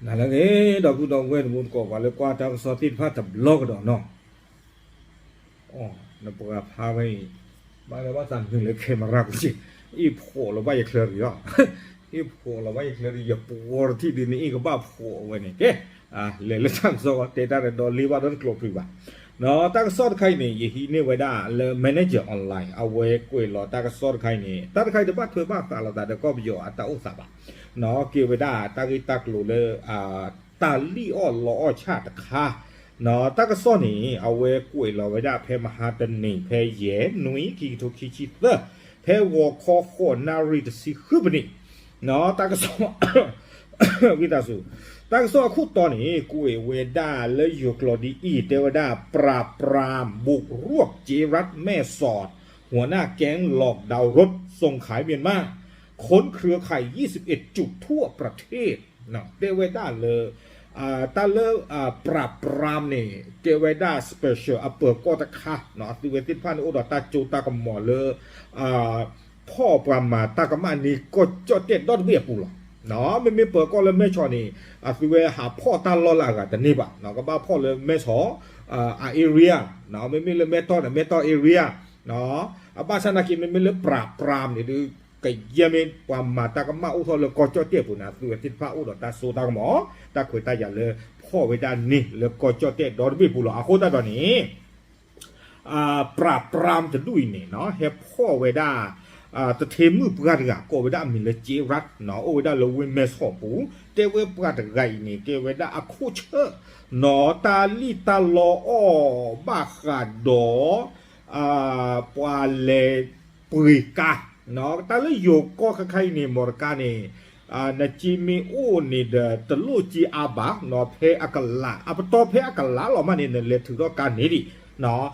နလၢအဂ့ၤ ဒီပုၢ်ဒီဝဲၢ်တံၤသကိး ပှၤလၢကွၢ်တၢ်ကစီၣ်သ့ၣ်တဖၣ်တဘျီကဒီးနီၤ, နပှၤဖးဝဲအံၤ ဘၣ်လၢဘၣ်သးနုာ်လၢ camera ကစ့ၢ်, အ့ၣ်ဖှိးလီၤဘၣ်ယချၢရံၤလီၤ, အ့ၣ်ဖှိးလီၤဘၣ်ယချၢရံၤ ယပှီၤတထံၣ်ဒ်န့ၣ် အ့ၣ်ကဘၣ်ဖှိးဝဲန့ၣ် ကဲ, လဲၤလၢတၢ်ကစီၣ် တဲတၢ်ဒီးလ့ဘၣ်ဒီတကျိၤပြံၤဘၣ်, တၢ်ကစီၣ်တခါအံၤန့ၣ် ယဟံးန့ၢ်ဝဲဒၣ်လၢ Manager Online အဝဲကွဲးလီၤတၢ်ကစီၣ်တခါအံၤန့ၣ် တၢ်တခါအံၤတဘၣ်ထွဲဘၣ်ဃးလိာ်သးဒီးကီၢ်ပယီၤအတၢ်အိၣ်သးဘၣ်, ကဲဝဲဒၣ်တၢ်ဂ့ၢ်တၢ်ကျိၤလၢ တၢ်လံၣ်အီၣ်လီအီၣ်ဆၣ်တခါ, တၢ်ကစီၣ်န့ၣ် အဝဲကွဲးလီၤဝဲဒၣ်ဖဲမဟါတနံၤ ဖဲယဲၢ်နွံ ခံကထိခံဆံသၢ, ဖဲဂီၤခီဃိးနၣ်ရံၣ်တဆံဃုပနံး, တၢ်ကစီၣ် ဝံသးစူၤ, တၢ်ကစီၣ်အခိၣ်တီန့ၣ် ကွဲးဝဲဒၣ်လၢယိၤကျိာ်ဒ်အံၤ တဲဝဲဒၣ် ปราบปรามบุกรวบเจ๊รัฐแม่สอด หัวหน้าแก๊งหลอกดาวน์รถส่งขายเมียนมา ค้นเครือข่ายยี่สิบเอ็ดจุดทั่วประเทศ တဲဝဲဒၣ်လၢ တၢ်လၢ ปราบปราม န့ၣ် ကဲဝဲဒၣ် special အပၢၤကီၢ်တခါ, အသုဝဲသ့ၣ်တဖၣ်န့ၣ်အိၣ်ဒီးတၢ်စိတၢ်ကမီၤလၢ ဖီၣ်ပှၤမၤတၢ်ကမၣ်န့ၢ်ကီၢ်ကၠီၣ်တဲၣ်ဒီတဘ့ၣ်အပူၤလီၤ. မ့မ့ၢ်ပၢၤကီၢ်လၢမဲၢ်ဆီးန့ၣ် အသုဝဲဟးဖီၣ်တၢ်လီၢ်လၢအဂၤတန့ၢ်ဘၣ်, ကဘၣ်ဖီၣ်လၢမဲၢ်ဆီး အ area, မ့မ့ၢ်လၢမဲၢ်တီၢ်န့ၣ် မဲၢ်တီၢ် area, အဘၣ်ဆၣ်နာ်က့ မ့မ့ၢ်လၢ ปราบปราม န့ၣ်ဒီး ကယဲၢ်မ့ၢ်ပှၤမၤတၢ်ကမၣ်အိၣ်ထီၣ်လၢကီၢ်ကၠီၣ်တဲၣ်အပူၤန့ၣ် အသုဝဲသ့ၣ်တဖၣ်အိၣ်ဒီးတၢ်စိတၢ်ကမီၤ တၢ်ခွဲးတၢ်ယာ်လၢ ဖီၣ်ဝဲဒၣ်န့ၢ်လၢကီၢ်ကၠီၣ်တဲၣ်ဒီတဘ့ၣ်အပူၤလီၤ. အဃိသတးဒီးန့ၣ် ปราบปราม တဒူၣ်အံၤန့ၣ် ဟဲဖီၣ်ဝဲဒၣ် တထ့မုၣ်ပှၢ်တဂၤ ကိးဝဲဒၣ်အမံၤလၢ เจ๊รัฐ အိၣ်ဝဲဒၣ်လၢဝ့ၢ်မဲၢ်ဆီးပူၤ, တဲဝဲပှၤတဂၤအံၤန့ၣ် ကဲဝဲဒၣ်အခိၣ်ဆၢ နီၢ်တၢ်လံၣ်တၢ်လီအီၣ်ဘၣ်ဃးဒီး ပှၤလဲၤပှ့ၤကါ, တၢ်လၢယိၤကီၢ်ခဲခါအံၤန့ၣ် မီတကါန့ၣ် နစ့မ့ၢ်အိၣ်န့ၣ်ဒီး တလိၣ်စ့အါဘၣ်, ဖဲအကလး အပတီၢ်ဖဲအကလးလီၤမးန့ၣ် နလဲၤထုးထီၣ်ကါန့ၣ်ဒံး,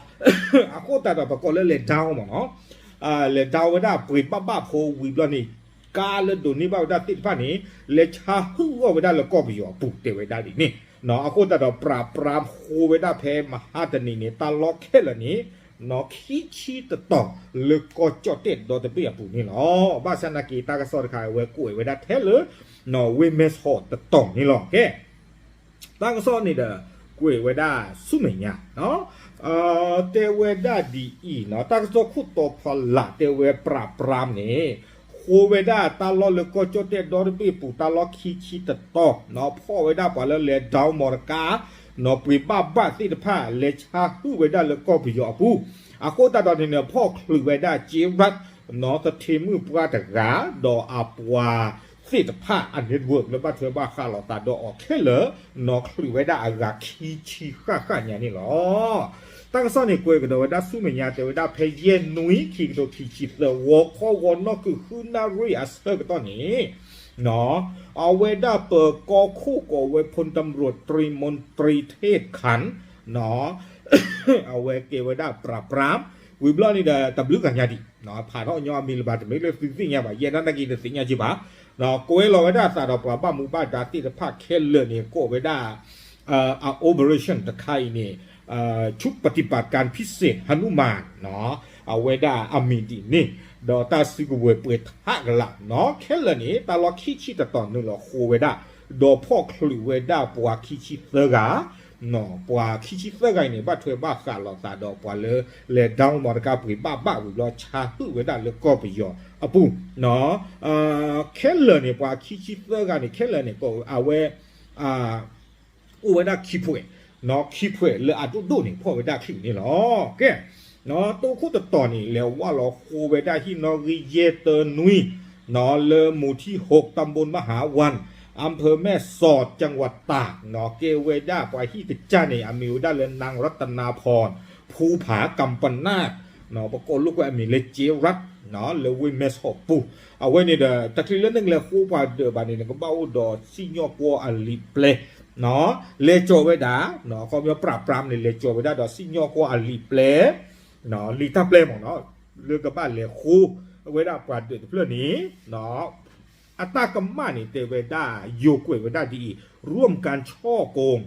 အဃိသတးဒီးပကိးလၢလဲၤ down မ့ၢ်နီၤ, လဲၤ down ဝဲဒၣ်ပှ့ၤဘၣ်ဘၣ်ဖိဝံၤဘျီန့ၣ် ကါလၢဒိးန့ၢ်ဘၣ်ဝဲဒၣ်သ့ၣ်တဖၣ်န့ၣ် လဲၤဆါဟုၣ်အီၣ်ဝဲဒၣ်လၢကီၢ်ပယီၤအပူၤ တဲဝဲဒၣ်ဒ်န့ၣ်, အဃိသတးဒီး ပရၤပရါဃိဝဲဒၣ်ဖဲမဟါတနံၤန့ၣ် တၢ်လီၢ်ခဲလၢာ်န့ၣ် နီၢ်ခံဆံတတီၤလၢကီၢ်ကၠီၣ်တဲၣ်ဒီတဘ့ၣ်အပူၤန့ၣ်လီၤ. ဘၣ်ဆၣ်နာ်က့ တၢ်ကစီၣ်တခါအဝဲကွဲးဝဲဒၣ်ထဲလၢ နီၢ်ဝ့ၢ်မဲၢ်ဆီးတတီၤန့ၣ်လီၤ. ကဲ တၢ်ကစီၣ်န့ၣ်ဒီး ကွဲးဝဲဒၣ်ဆူမဲာ်ညါ တဲဝဲဒၣ်ဒ်အံၤနီၤ, တၢ်ကစီၣ်ခိၣ်တီဖီလာ်တဲဝဲ ပရၤပရါန့ၣ် ဃိဝဲဒၣ်တၢ်လီၢ်လၢကီၢ်ကၠီၣ်တဲၣ်ဒီတဘ့ၣ်ပူၤ တၢ်လီၢ်ခံဆံတတီၤ, ဖီၣ်ဝဲဒၣ်ပှၤလၢလဲၤ down မီတကါ, နီၢ်ပှ့ၤဘၣ်ဘၣ်သ့ၣ်တဖၣ် လဲၤဆါဟုၣ်ဝဲဒၣ်လၢကီၢ်ပယီၤအပူၤ, အဃိသတးဒီးန့ၣ်န့ၣ် ဖီၣ်ချုးဝဲဒၣ် ကၠ့ရၣ် နီၢ်သထ့မုၣ်ပှၢ်တဂၤ ဒီးအပှၤသ့ၣ်တဖၣ်အ network လၢဘၣ်ထွဲဘၣ်ဃးလိာ်သးဒီးအီၤခဲလၢာ်, နီၢ်ချုးဝဲဒၣ်အဂၤခံဆံဃၣ်ဃၣ်ညါန့ၣ်လီၤ. တၢ်ကစီၣ်န့ၣ်ကွဲးကဒီးဝဲဒၣ်ဆူမဲာ်ညါ တဲဝဲဒၣ်ဖဲယဲၢ်နွံ ခံကထိခံဆံသၢ ဂီၤခီဂီၤနီၢ်ကုၢ်ဃုနၣ်ရံၣ်အဆၢကတီၢ်န့ၣ် အဝဲဒၣ်ပၢၤကီၢ်ခိၣ်ကိးဝဲ พลตำรวจตรีมนตรีเทพขัน အဝဲကဲဝဲဒၣ်ပရၤပရါ ဝံၤဘျီန့ၣ်ဒီး တဘျုးဂၤညါဒံး ဖးထီၣ်ညီအမံၤလၢၤဘၣ် တမ့ၢ်လၢသုသ့ၣ်ညါဘၣ် ယဲဒၣ်နာ်က့တသ့ၣ်ညါက့ဘၣ်, ကွဲးလီၤဝဲဒၣ်အသးဒီးပှၤဘၣ်မူဘၣ်ဒါသ့ၣ်တဖၣ်ခဲလၢာ်န့ၣ် ကိးဝဲဒၣ် အ operation တခါအံၤန့ၣ် ชุดปฏิบัติการพิเศษหนุมาน အဝဲဒၣ်အမံၤဒ်န့ၣ် ဒီးတၢ်စုကဝဲၤပှဲၤထးကလာ် ခဲလၢာ်န့ၣ် တၢ်လီၢ်ခံဆံတတီၤနုာ်လီၤဃိဝဲဒၣ် ဒီးဖီၣ်ချုးဝဲဒၣ်ပှၤခံဆံသၢဂၤ ပှၤခံဆံသၢဂၤအံၤန့ၣ် ဘၣ်ထွဲဘၣ်ဃးလိာ်သးဒီးပှၤလၢလဲၤ down မီတကါပှ့ၤဘၣ်ဘၣ်ဝံၤဘျီ ဆါဟုၣ်ဝဲဒၣ်လၢကီၢ်ပယီၤအပူၤ, ခဲလၢာ်န့ၣ် ပှၤခံဆံသၢဂၤန့ၣ် ခဲလၢာ်န့ၣ် အဝဲ အိၣ်ဝဲဒၣ်ခံဖှဲး, ခံဖှဲးလၢအဒိၣ်ဒိၣ်န့ၣ် ဖီၣ်ဝဲဒၣ်ချုးန့ၣ်လီၤ. ကဲ တိခိၣ်တတီၤန့ၣ် လဲၤဝၢ်လီၤဃိဝဲဒၣ်ဟံၣ်နီၣ်ဂံၢ်ယဲၢ်တၢနွံ လၢ หมู่ที่หก ตำบลมหาวัน อำเภอแม่สอด จังหวัดตาก ကဲဝဲဒၣ်ပှၤဟံၣ်ကစၢ်န့ၣ် အမံၤဝဲဒၣ်လၢ นางรัตนาพร ภูผากัมปนาท ပကိးလိာ်ကွဲအမံၤလၢ เจ๊รัฐ လၢဝ့ၢ်မဲၢ်ဆီးပူၤ, အဝဲန့ၣ်ဒီး တချုးလၢနကလဲၤဃိပှၤဒၢးဘၣ်န့ၣ် နကဘၣ်အိၣ်ဒီးစံၣ်ညီၣ်ကွီၢ်အလံာ်ပျဲ လဲၤကၠီၤဝဲဒၣ် ခီပညီ ပြးပြးန့ၣ် လဲၤကၠီၤဝဲဒၣ်ဒီးစံၣ်ညီၣ်ကွီၢ်အလံာ်ပျဲ လံာ်တၢ်ပျဲမ့ၢ်နီၤ လၢကဘၣ်လဲၤဃိဝဲဒၣ်ပှၤဒၢးတဖျၢၣ်န့ၣ် အတၢ်ကမၣ်န့ၣ် တဲဝဲဒၣ် ယိၤကွဲးဝဲဒၣ်ဒ်အံၤ ร่วมกันฉ้อโกง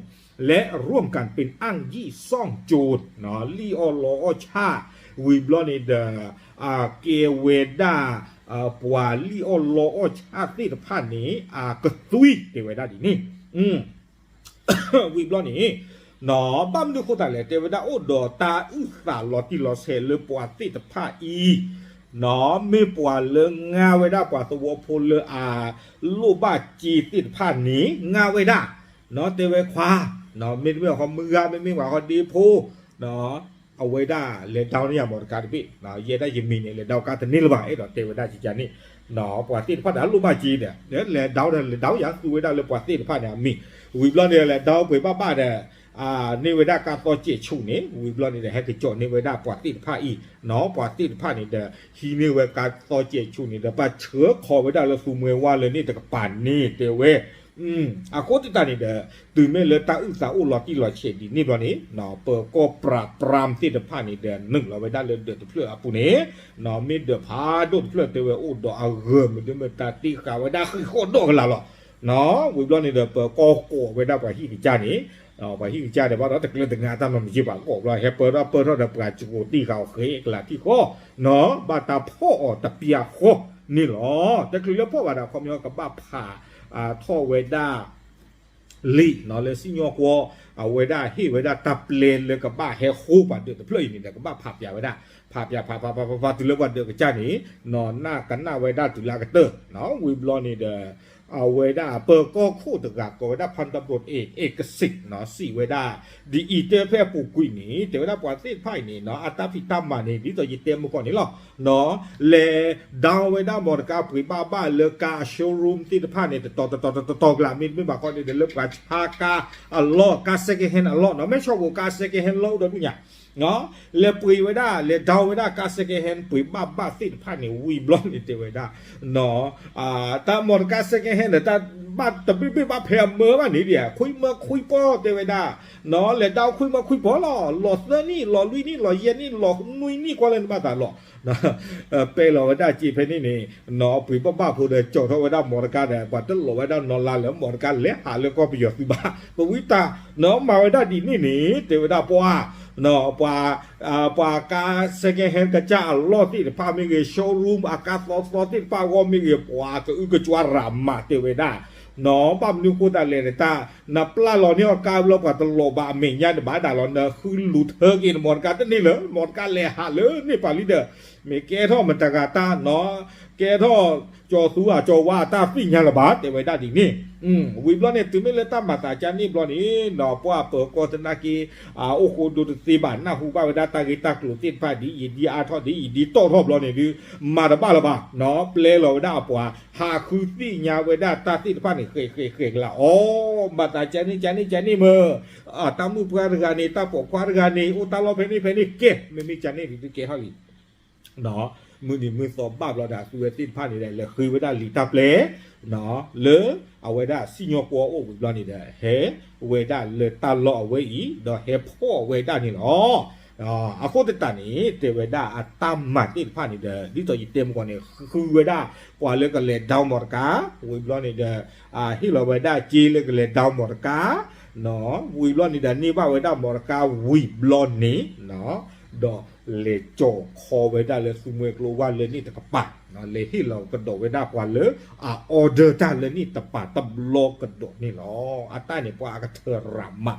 และร่วมกันเป็นอ้างยี่ซ่องโจร လံၣ်အီၣ်လီအီၣ်ဆၣ် ဝံၤဘျီန့ၣ်ဒီး ကဲဝဲဒၣ် ပှၤလံၣ်အီၣ်လီအီၣ်ဆၣ်သ့ၣ်တဖၣ်န့ၣ် အကသွံ တဲဝဲဒၣ်ဒ်န့ၣ် ဝံၤဘျီန့ၣ် ဘၣ်မနုၤအဃိသတးလဲၣ် တဲဝဲဒၣ်အိၣ်ဒီးတၢ်အုၣ်သးလီၤတံၢ်လီၤဆဲးလၢပှၤသ့ၣ်တဖၣ်အံၤ မ့ၢ်ပှၤလၢငါဝဲဒၣ်ပှၤသဝီဖိလၢအလိၣ်ဘၣ်စ့သ့ၣ်တဖၣ်န့ၣ် ငါဝဲဒၣ် တဲဝဲခွါ မ့တမ့ၢ်ဃီမုၢ်ဂၤ မ့မ့ၢ်ပှၤဃီဒ့ဖိ အဝဲဒၣ်လဲၤ down န့ၢ်ယၤ မော်တော်ကား တဘ့ၣ်, ယဲဒၣ်ယမံၤန့ၣ် လဲၤ down ကါတန့ၢ်လၢၤဘၣ် အဲၣ်ဒိးတဲဝဲဒၣ်ကကန့ၣ်, ပှၤသ့ၣ်တဖၣ်န့ၣ် အလိၣ်ဘၣ်စ့ဒီး လဲၤ down ဒီး လဲၤ down ယၤ သူဝဲဒၣ်လၢပှၤသ့ၣ်တဖၣ်န့ၣ်အမံၤ, ဝံၤဘျီန့ၣ် လဲၤ down ပှ့ၤဘၣ်ဘၣ်ဒီး န့ၢ်ဝဲဒၣ်ကါသီစဲးဆူၣ်န့ၣ် ဝံၤဘျီန့ၣ်ဒီး ဟဲက့ၤကၠီၣ်န့ၢ်ဝဲဒၣ်ပှၤသ့ၣ်တဖၣ်အံၤ, ပှၤသ့ၣ်တဖၣ်န့ၣ်ဒီး ဟံးန့ၢ်ဝဲကါသီစဲးဆူၣ်န့ၣ်ဒီး ဘၣ်ဆှၢခီဝဲဒၣ်လၢသူမှဲဝါလၢန့ၣ်တကပၤန့ၣ် တဲဝဲ အဃိသတးန့ၣ်ဒီး တုၤမ့ၢ်လၢတၢ်အုၣ်သးအိၣ်လီၤတံၢ်လီၤဆဲးဒ်န့ၣ်ဘျီန့ၣ် ပၢၤကီၢ် ပြးပြမ်း သ့ၣ်တဖၣ်န့ၣ်ဒီး နုာ်လီၤဝဲဒၣ်လၢဒၢးတဖျၢၣ်အပူၤန့ၣ်, မ့ၢ်ဒၢးဖးဒိၣ်တဖျၢၣ်တဲဝဲအိၣ်ဒီးအဂၢၤ မ့တမ့ၢ်တၢ်သ့ၣ်ဃာ်ဝဲဒၣ်ဃံးဃီၣ်ဒီၣ်ကလာ်လီၤ. ဝံၤဘျီန့ၣ်ဒီး ပၢၤကီၢ်ကိးဝဲဒၣ်ပှၤဟံၣ်ကစၢ်န့ၣ်, ပှၤဟံၣ်ကစၢ်န့ၣ် ဘၣ်ဒီးတကျၢၤတငါတၢ်နီတမံၤဘၣ် ကိးဘျီ ဟဲပၢထီၣ်ပၢထီၣ်ဒီးပှၤစကိးသ့ၣ်ဃာ်အီၤဃဲကလၤထံၣ်ဃီ, ဘၣ်တၢ်ဖီၣ်အီၤတပျၢ်ဃီန့ၣ်လီၤ. တချုးလၢဖီၣ်ဘၣ်ဒီး ခီပညီကဘၣ်ဖးထီၣ်ဝဲဒၣ် လံာ်လၢစံၣ်ညီၣ်ကွီၢ် အဝဲဒၣ်ဟ့ၣ်ဝဲဒၣ်တၢ်ပျဲလၢကဘၣ်ဟဲဃိပှၤဒၢးတဖျၢၣ်အံၤန့ၣ်ဒီး ကဘၣ်ဖးပၠးဝဲဒၣ်, ဖးပၠးဖးဖးဖးဖးဖးတုၤလၢပှၤဒၢးကစၢ်န့ၣ် နၢ်ကနၣ်ဝဲဒၣ်တုၤလၢအကတၢၢ်, ဝံၤဘျီန့ၣ်ဒီး အဝဲဒၣ်ပၢၤကီၢ်ခိၣ်တဂၤကိးဝဲဒၣ် ဖၣ်တဘိၣ် เอกสิทธิ์ စံးဝဲဒၣ် ဒ်အံၤ တဲဖဲအပူၤကွံာ်န့ၣ် တဲဝဲဒၣ်ပှၤသ့ၣ်တဖၣ်အံၤန့ၣ် အတၢ်ဖံးတၢ်မၤန့ၣ် ဒ်သိးယတဲမုၢ်ကီၢ်န့ၣ်လီၤ. လဲၤ down ဝဲဒၣ် မော်တော်ကား ပှ့ၤဘၣ်ဘၣ်လၢကါအ showroom သ့ၣ်တဖၣ်န့ၣ် တတီၤတတီၤတတီၤတတီၤကျါ မ့တမ့ၢ်ဘၣ်ဃီန့ၣ်ဒီး လၢပှၤဆါကါအလီၢ် ကါ second hand အလီၢ်နီၤ မဲဆီၣ်ဘိးကါ second hand လီၢ်အိၣ်ဒီးဒူၣ်ညါ လဲၤပှ့ၤဝဲဒၣ် လဲၤ down ဝဲဒၣ်ကါ second hand ပှ့ၤဘၣ်ဘၣ်သ့ၣ်တဖၣ်န့ၣ် ဝံၤဘျီန့ၣ်တဲဝဲဒၣ် တၢ် မော်တော်ကား second hand ဒီး တၢ်ဘၣ်တဘ့ၣ်ဘ့ၣ်ဘၣ်ဖဲအမၢဘၣ်န့ၣ်ဒံး ခွံမၢခွံပီၢ်တဲဝဲဒၣ် လဲၤ down ခွံမၢခွံပီၢ်လီၤ လီၤသၢနံၣ် လီၤလွံၢ်နံၣ် လီၤယဲၢ်နံၣ် လီၤနွံနံၣ်ကွၢ်လၢနဘၣ်သးလီၤ ပဲလီၤဝဲဒၣ်စ့ဖဲန့ၣ်န့ၣ် ပှ့ၤဘၣ်ဘၣ်ဖိဒီး ကၠီၣ်ထီၣ်ဝဲဒၣ် မော်တော်ကား ဒီး ပှၤတလီၤဝဲဒၣ်နီၢ်လါလၢ မော်တော်ကား လဲၤဟးလၢကီၢ်ပယီၤသုးဘၣ် ပဝံတၢ် မၤဝဲဒၣ်ဒ်န့ၣ်န့ၣ် တဲဝဲဒၣ်ပှၤ ပှၤ ပှၤကါ second hand ကစၢ်အလီၢ်သ့ၣ်တဖၣ်မ့ၢ်ဂ့ၤ showroom အကါသီသီသ့ၣ်တဖၣ်အဂီၢ်မ့ၢ်ဂ့ၤ ပှၤကအုကစွါရၤမးတဲဝဲဒၣ် ဘၣ်မနုၤဃိသတးလဲၣ်တၢ် နပျၢ်လီၤန့ၢ်အီၤကါဘျီ ပှၤတလီၤဘၣ်အမဲာ်ညါတဘၣ်ဒၣ်လီၤ နဃုလူၤထၢက့ၤန မော်တော်ကား တန့ၢ်လၢၤ မော်တော်ကား လဲၤဟးလၢန့ၣ်ပာ်လံဒီး မ့ၢ်ကဲထီၣ်မတၤဂၤတၢ်နီၤ ကဲထီၣ်ကၠီၤသူအကၠီၤဝါအတၢ်သ့ၣ်ညါလၢၤဘၣ် တဲဝဲဒၣ်ဒ်န့ၣ် ဝံၤဘျီန့ၣ် တုၤမ့ၢ်လၢတၢ်မၤသးကန့ၣ်ဘျီန့ၣ် ပှၤပၢၤကီၢ်သနာ်က့ အိၣ်ဃိဒိတသ့ဘၣ် နၢ်ဟူဘၣ်ဝဲဒၣ်တၢ်ဂ့ၢ်တၢ်ကျိၤသ့ၣ်တဖၣ် ဒ်ယံာ်ဒ်အါထီၣ် ဒ်ယံာ်ဒ်တီၢ်ထီၣ်ဘျီန့ၣ်ဒုး မၤတဘၣ်လၢၤဘၣ် ပျဲလီၤဝဲဒၣ်အပှၤ ဟးဃုသ့ၣ်ညါဝဲဒၣ်တၢ်သ့ၣ်တဖၣ်န့ၣ် ဃဲးဃဲးဃဲးကလး အိ မၤသးကန့ၣ်ကန့ၣ်ကန့ၣ်မ့ၢ် တၢ်မုၣ်ပှၢ်တဂၤန့ၣ် တၢ်ပိာ်ခွါတဂၤန့ၣ် အိၣ်တၢ်လီၢ်ဖဲန့ၣ်ဖဲန့ၣ် ကဲ မ့မ့ၢ်ကန့ၣ်ဒုးကဲထီၣ်လံ မုၢ်နံၤမုၢ်သီဘၣ်ဘျီဒီး အသုဝဲသ့ၣ်တဖၣ်န့ၣ်ဒီး လဲၤဃ့ဝဲဒၣ်လံာ်တၢ်ပျဲ လၢအဝဲဒၣ်စံၣ်ညီၣ်ကွီၢ်အိၣ်ဝံၤဘျီန့ၣ်ဒီး ဟဲဝဲဒၣ်လၢတၢ်လီၢ်အဝဲအံၤ ဒီးဟဲဖီၣ်ဝဲဒၣ်န့ၣ်လီၤ. အဃိသတးန့ၣ် တဲဝဲဒၣ်အတၢ်မၤသ့ၣ်တဖၣ်န့ၣ်ဒီး ဒ်သိးယတဲမုၢ်ကီၢ်န့ၣ် ဃုဝဲဒၣ်ပှၤလၢကလဲၤ down မော်တော်ကား ဝံၤဘျီန့ၣ်ဒီး ဟ့ၣ်လီၤဝဲဒၣ်စ့လၢကလဲၤ down မော်တော်ကား ဝံၤဘျီန့ၣ်ဒီး န့ၢ်ဘၣ်ဝဲဒၣ် မော်တော်ကား ဝံၤဘျီန့ၣ် ဒီးလဲၤကၠီၤခီဝဲဒၣ်လၢသူမှဲကျိဝါလၢန့ၣ်တကပၤ လဲၤဟ့ၣ်လီၤကဒီးဝဲဒၣ်ပှၤလၢအ order တၢ်လၢန့ၣ်တပၤတဘျီကဒီးန့ၣ်လီၤ. အတၢ်န့ၣ်ပှၤအကထၢၣ်ရၤမး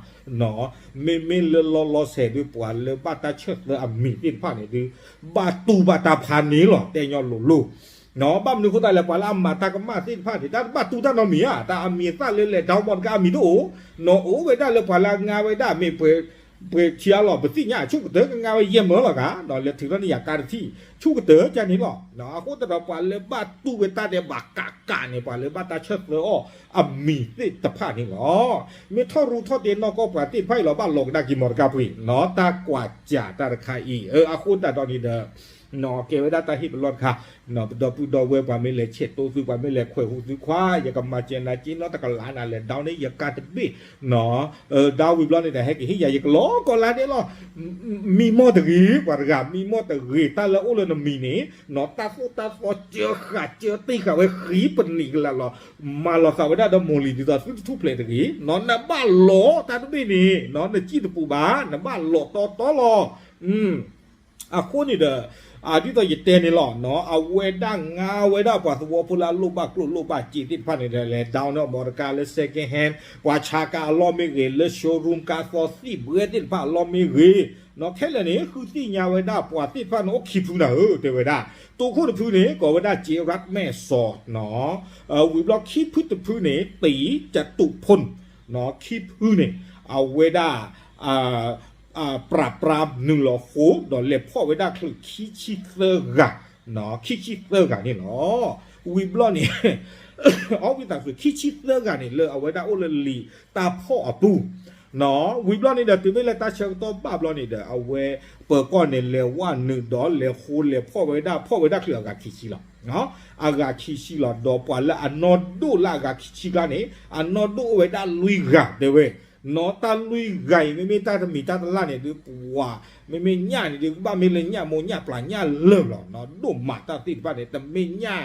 မ့မ့ၢ်လၢလီၤလီၤဆဲးဒုးပှၤလၢဘၣ်တၢ်ဆၢၣ်သၢအမံၤသ့ၣ်တဖၣ်န့ၣ်ဒုး ဘၣ်တူၢ်ဘၣ်တၢ်ဖးန့ၣ်လီၤ တဲညီလိၤလိၤ ဘၣ်မနုၤအဃိသတးလဲၣ် ပှၤလၢအမၤတၢ်ကမၣ်သ့ၣ်တဖၣ်န့ၣ် တၢ်တဘၣ်တူၢ်တၢ်နီတမံၤဧါ တၢ်အမံၤအသၣ်လၢလဲၤ down မော်တော်ကား အမံၤတအိၣ် နီၢ်အိၣ်ဝဲဒၣ်လၢပှၤလၢအငါဝဲဒၣ်မ့ၢ်ပှဲၤ ပှဲၤထံအလီၢ် ပသ့ၣ်ညါ ဆူၣ်ကတၢၢ် ကငါဝဲယဲၢ်မၢလီၤဂာ် ဒီးလဲၤထုးထီၣ်န့ၢ်ယၤကါတထံၣ် ဆူၣ်ကတၢၢ်ကန့ၣ်လီၤ. အဃိသတးဒီးပှၤလၢဘၣ်တူၢ်ဝဲတၢ်ဒဲးဘးကးကးန့ၣ် ပှၤလၢဘၣ်တၢ်ဆၢၣ်သၢအီၤအမံၤသ့ၣ်တဖၣ်န့ၣ်လီၤ. မ့ၢ်ထီၣ်ရူၢ်ထီၣ်တ့ၢ်နီၢ်ကီၢ်ပှၤသ့ၣ်တဖၣ်အံၤလီၤ ဘၣ်လီၤကဒါက့ၤ မော်တော်ကား ပှ့ၤ တၢ်ကွၢ်စၢ်တၢ်တခါအံၤ အဃိသတးဒီးန့ၣ်ဒီး ကဲဝဲဒၣ်တၢ်ဟ့ၣ်ပလီၢ်တခါ ပဒီပုၢ်ဒီဝဲၢ် ပှၤမ့ၢ်လဲၤဆဲးသိသု ပှၤမ့ၢ်လဲၤခွဲးဟူသုခွါ ယကမၤစၢၤနၤက့နီတကလးနၤလဲၤ down န့ၢ်ယကါတဘ့ၣ် down ဝံၤဘျီန့ၣ်ဒီး ဟဲက့ၤဟ့ၣ်ယၤ ယကလီၤကီၤလါဒဲးလီၤ. မံမီၢ်တဂ့ၤ ပှၤတဂၤ မံမီၢ်တဂ့ၤ တၢ်လၢအိၣ်လၢနမံၤန့ၣ် တၢ်သိၣ်တၢ်သီစၢဃာ်စၢသ့ဃာ်ဝဲဃံပနံာ်ကလးလီၤ. မၤလီၤသးဝဲဒၣ်ဒီးမိၢ်လံၤ ဒ်သိးသုတထူၣ်ဖျဲးတဂ့ၤ နဘၣ်လီၤတၢ်တဘ့ၣ်န့ၣ် နစံၣ်တပူၤဘၣ် နဘၣ်လီၤတီတီလီၤ. အဃိန့ၣ်ဒီး ဒ်သိးယတဲန့ၣ်လီၤနီၤ, အဝဲဒၣ်ငါဝဲဒၣ်ပှၤသဝီဖိလၢအလိၣ်ဘၣ်ကျိၣ်လိၣ်ဘၣ်စ့သ့ၣ်တဖၣ်န့ၣ်ဒီး လဲၤ down န့ၢ်အီၤ မော်တော်ကား လၢ second hand, ပှၤဆါကါအလီၢ်မ့ၢ်ဂ့ၤ, လၢ showroom ကါသီသံၣ်ဘှဲသ့ၣ်တဖၣ်အလီၢ်မ့ၢ်ဂ့ၤ, ခဲလၢာ်န့ၣ် ဃုသ့ၣ်ညါဝဲဒၣ်ပှၤသ့ၣ်တဖၣ်န့ၣ် အိၣ်ခံဖုနၤဧၢ တဲဝဲဒၣ်. တိခိၣ်တဖုန့ၣ် ကိးဝဲဒၣ် စ့ရၣ်မဲၣ်စီၤနီၤ, ဝံၤဘျီခံဖုတဖုန့ၣ် တံၤ ကတုဖိၣ်, ခံဖုန့ၣ် အဝဲဒၣ် ပြးပြးနုာ်လီၤဃိ ဒီးလဲၤဖီၣ်ဝဲဒၣ်ချုးခံဆံသၢဂၤ, ခံဆံသၢဂၤန့ၣ်လီၤ. ဝံၤဘျီန့ၣ် အဝံသးစူၤ ခံဆံသၢဂၤန့ၣ် လၢအဝဲဒၣ်အိၣ်လၢလံာ်တၢ်ဖီၣ်အပူၤ, ဝံၤဘျီန့ၣ်ဒီး တုၤမ့ၢ်လၢတၢ်ဆၢကတီၢ်ဘၣ်ဘျီန့ၣ်ဒီး အဝဲပၢၤကီၢ်န့ၣ် လဲၤဝဲနုာ်ဒီးလဲၤဃိလဲၤဖီၣ်ဝဲဒၣ် ဖီၣ်ဝဲဒၣ်ချုးအဂၤခံဆံလီၤ. အဂၤခံဆံလီၤ ဒီးပှၤလၢအနီၢ်ဒိၣ်လၢအဂၤခံဆံကျါန့ၣ် အနီၢ်ဒိၣ်အိၣ်ဝဲဒၣ်လွံၢ်ဂၤတဲဝဲ နီၤ တၢ်လွံၢ်ဂၤအံၤ မ့မ့ၢ်တၢ်တမံၤတၢ်တလၢ်န့ၣ်ဒုး ပှၤ မ့မ့ၢ်ညၣ်န့ၣ်ဒုး ကဘၣ်မ့ၢ်လၢညၣ်မိၢ်ညၣ်ပျၢ်ညၣ်လၢၢ်လီၤနီၤ, ဒိၣ်မးတၢ်သ့ၣ်တဖၣ်န့ၣ် တမ့ၢ်ညၣ်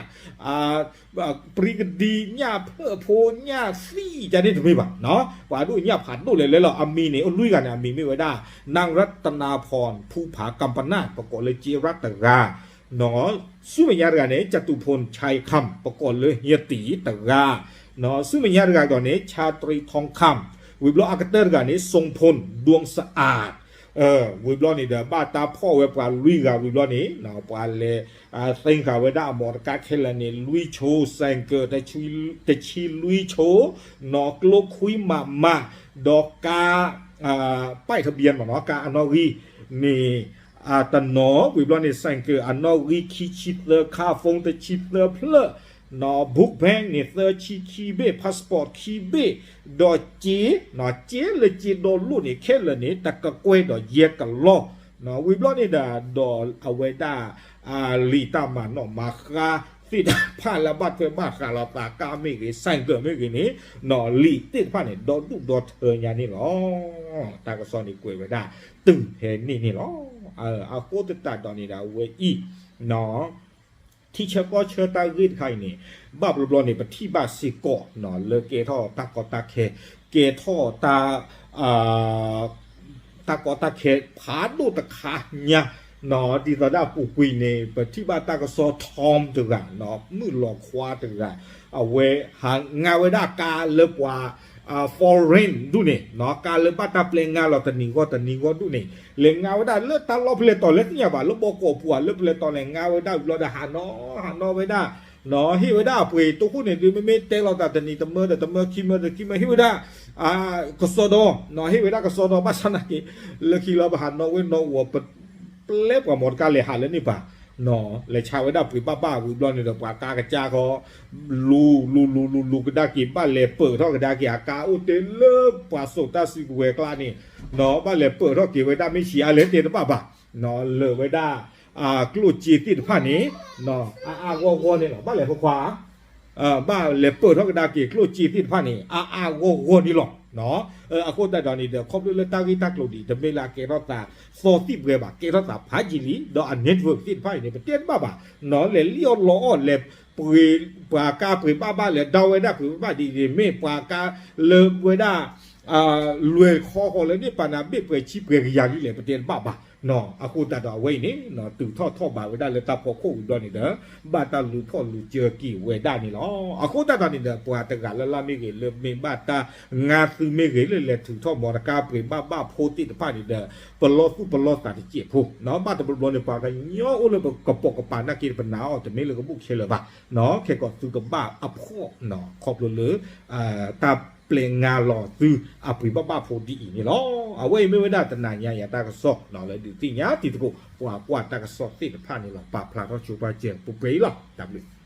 ပြံကဒံ ညၣ်ဖၢၣ်ဖိ ညၣ်သံၣ် ကန့ၣ်တမ့ၢ်ဘၣ်နီၤ, ပှၤဒိၣ်ညၣ်ဖးဒိၣ်လဲၣ်လဲၣ်လီၤ. အမံၤန့ၣ် အိၣ်လွံၢ်ဂၤန့ၣ် အမံၤမ့ၢ်ဝဲဒၣ် နၢင်းရတနၤဖီၣ် ဖူဖးကမ်ပနၣ် ပကိးလၢစ့ရၣ်တဂၤ ဆူမဲာ်ညါတဂၤန့ၣ် ကတုဖိၣ် ဆဲခမ် ပကိးလၢဟံတံၣ်တဂၤ, ဆူမဲာ်ညါတဂၤဒီးန့ၣ် ဆၣ်တြံထီခမ်, ဝံၤဘျီအကတၢၢ်တဂၤန့ၣ် စိန်ဖိၣ် ဒွင်စအး, ဝံၤဘျီန့ၣ်ဒီး ဘၣ်တၢ်ဖီၣ်ဝဲပှၤလွံၢ်ဂၤဝံၤဘျီန့ၣ် ပှၤလဲၤ သ့ၣ်ဃာ်ဝဲဒၣ်အမော်တော်ကားခဲလၢာ်န့ၣ် လွံၢ်ဆိ, ဆိုင်ကယ် တဆံလွံၢ်ဆိ, နီၤ ကျိခွံမးမး, ဒီးကါ ป้ายทะเบียน မ့ၢ်နီၤ ကါအနီၣ်ဂံၢ်န့ၣ် တနီၤ, ဝံၤဘျီန့ၣ် ဆိုင်ကယ် အနီၣ်ဂံၢ်ခံဆံသၢ, ခါဖိတဆံသၢဖျၢၣ်, နီၤ book bank န့ၣ် သၢဆံခံဘ့ၣ်, passport ခံဘ့ၣ်, ဒီးစ့, စ့လၢစ့ဒီလိၣ်န့ၣ် ခဲလၢာ်န့ၣ် တကကွဲၢ်ဒီးယဲၢ်ကလီၢ်, ဝံၤဘျီန့ၣ်ဒီး ဒီးအဝဲဒၣ် လံာ်တၢ်မၤနီၣ်မၤဃါသ့ၣ်တဖၣ်လၢဘၣ်ထွဲဘၣ်ဃးလိာ်သး ကါမ့ၢ်ဂ့ၤ ဆိုင်ကယ် မ့ၢ်ဂ့ၤန့ၣ်, နီၤ လံာ်သ့ၣ်တဖၣ်န့ၣ် ဒီဒူၣ်ဒီထၢညါန့ၣ်လီၤ. တၢ်ကစီၣ်န့ၣ်ကွဲးဝဲဒၣ် တုၤဖဲန့ၣ်န့ၣ်လီၤ. အဃိသတးဒီးန့ၣ်ဒီး အဝဲအံၤ နီၤ ထံဆၢကီၢ်ဆၢတၢ်ဂ့ၢ်တခါအံၤန့ၣ် ဘၣ်ဘျီဘျီန့ၣ် ပထံၣ်ဘၣ်စ့ၢ်ကီး လၢကဲထီၣ်တၢ်ကီတၢ်ခဲ, ကဲထီၣ်တၢ် တၢ်ကီတၢ်ခဲဖးဒိၣ်တခါညါ, ဒ်သိးဒၣ်ပူၤကွံာ်န့ၣ် ပထံၣ်ဘၣ်တၢ်ကစီၣ် Tom တဂၤ, မုၣ်လီၤခွါတဂၤ, အဝဲဟးငါဝဲဒၣ်ကါလၢပှၤ foreign ဒူၣ်န့ၣ်, ကါလၢဘၣ်တၢ်ပျဲငါလီၤတနံၤဂီၢ်တနံၤဂီၢ်ဒူၣ်န့ၣ်, လဲၤငါဝဲဒၣ်လၢတၢ်လီၢ်ဖဲလဲၣ်တီၤလဲၣ်သ့ၣ်ညါဘၣ်, လၢဘီကီးပူၤဧါ လၢဖဲလဲၣ်တီၤလဲၣ် ငါဝဲဒၣ်ဝံၤဘျီဒီး ဟးနီၣ် ဟးနီၣ်ဝဲဒၣ် ဟ့ၣ်ဝဲဒၣ်အပှ့ၤတိခိၣ်န့ၣ်ဒုး မ့မ့ၢ်တဲလီၤတၢ်တနံၤတမၢဒီးတမၢ ခံမၢဒီးခံမၢ ဟ့ၣ်ဝဲဒၣ် ကစီဒီ, ဟ့ၣ်ဝဲဒၣ်ကစီဒီ ဘၣ်ဆၣ်နာ်က့ လၢခံလီၤ ပဟးနီၣ်ဝဲနီၣ်အူၤ ပျဲပှၤမီတကါလဲၤဟးလၢန့ၣ်ပၤ, လဲၤဆါဝဲဒၣ်ပှ့ၤဘၣ်ဘၣ်ဝံၤဘျီန့ၣ်ဒီး ပှၤကါကစၢ်ဃီ လူၤလူၤလူၤလူၤလူၤကဒါက့ၤ ဘၣ်လဲၤပၢၢ်ထီၣ်ကဒါက့ၤ အကါအိၣ်တ့ၢ်လၢပှၤစိာ်တၢ်စုကဝဲၤကျါန့ၣ်, ဘၣ်လဲၤပၢၢ်ထီၣ်က့ၤဝဲဒၣ် မ့ၢ်ဆံးအါလဲၣ်တဲတဘၣ်ဘၣ်, လၢာ်ဝဲဒၣ် ကျိၣ်စ့သ့ၣ်တဖၣ်န့ၣ် အါအါဂီၢ်ဂီၢ်န့ၣ်လီၤ. ဘၣ်လဲၤဖိခွါ ဘၣ်လဲၤပၢၢ်ထီၣ်ကဒါက့ၤ ကျိၣ်စ့သ့ၣ်တဖၣ်န့ၣ် အါအါဂီၢ်ဂီၢ်န့ၣ်လီၤ. အဃိသတးဒီးန့ၣ်ဒီး ခီဖျိလၢတၢ်ဂ့ၢ်တၢ်ကျိၤဒ်အံၤ တမ့ၢ်လၢအကဲထီၣ်သးသီသံၣ်ပှဲၤဘၣ်, ကဲထီၣ်သးဖးယံာ်လံ, ဒီးအ network သ့ၣ်တဖၣ်အံၤန့ၣ် ပတဲတဘၣ်ဘၣ်, လဲၤလံၣ်အီၣ်လီအီၣ် လဲၤပှ့ၤ ပှၤကါပှ့ၤဘၣ်ဘၣ် လဲၤဒီဝဲဒၣ်ပှ့ၤဘၣ်ဘၣ်ဒ်အံၤန့ၣ် မ့ၢ်ပှၤကါလၢဝဲဒၣ် လွဲၢ်ခီဃီလၢန့ၣ် ပၤနၤဘ့ၣ်ပှဲၤဆံပှဲၤကယၤလံလဲၣ် ပတဲတဘၣ်ဘၣ်. အဃိသတးဒီးအဝဲအံၤန့ၣ် တုၤထီၣ်ထီၣ်ဘးဝဲဒၣ်လၢတၢ်ဖီခိၣ်ဝံၤဘျီန့ၣ်ဒီး ဘၣ်တၢ်လူၤဖီၣ်လူၤစၢၤက့ၤဝဲဒၣ်န့ၣ်လီၤ. အဃိသတးဒီးန့ၣ်ဒီး ပှၤတဂၤလၢ်လၢ်မ့ၢ်ဂ့ၤ လၢမ့ၢ်ဘၣ်တၢ်ငါသုမ့ၢ်ဂ့ၤ လၢလဲၤထုးထီၣ်မီတကါပှ့ၤဘၣ်ဘၣ်ဖိသ့ၣ်တဖၣ်န့ၣ်ဒီး ပလီၢ်သူၣ်ပလီၢ်သးတစဲးဖိ, ဘၣ်တဘျီဘျီန့ၣ် ပှၤကညီအိၣ်လၢပကပိာ်ကပၤနာ်က့ ပနာ်အီၤတမ့ၢ်လၢကဘူၣ်ခဲလၢာ်ဘၣ်, ခဲကီးသုကဘၣ်အဖှီၣ် ခီဖျိလၢ တၢ်ပျဲငါလီၤသုအပှ့ၤဘၣ်ဘၣ်ဖိဒ်အံၤန့ၣ်လီၤ. အဝဲအံၤမ့ၢ်ဝဲဒၣ်တနၤညါအံၤအတၢ်ကစီၣ် လၢဒုးသ့ၣ်ညါတံၤသကိး ပှၤကွၢ်တၢ်ကစီၣ်သ့ၣ်တဖၣ်န့ၣ်လီၤ. ပာ်ဖျါထီၣ်ဆိပာ်စၢၤပှဲၤပှဲၤအံၤလီၤ. တၢ်ဘျုး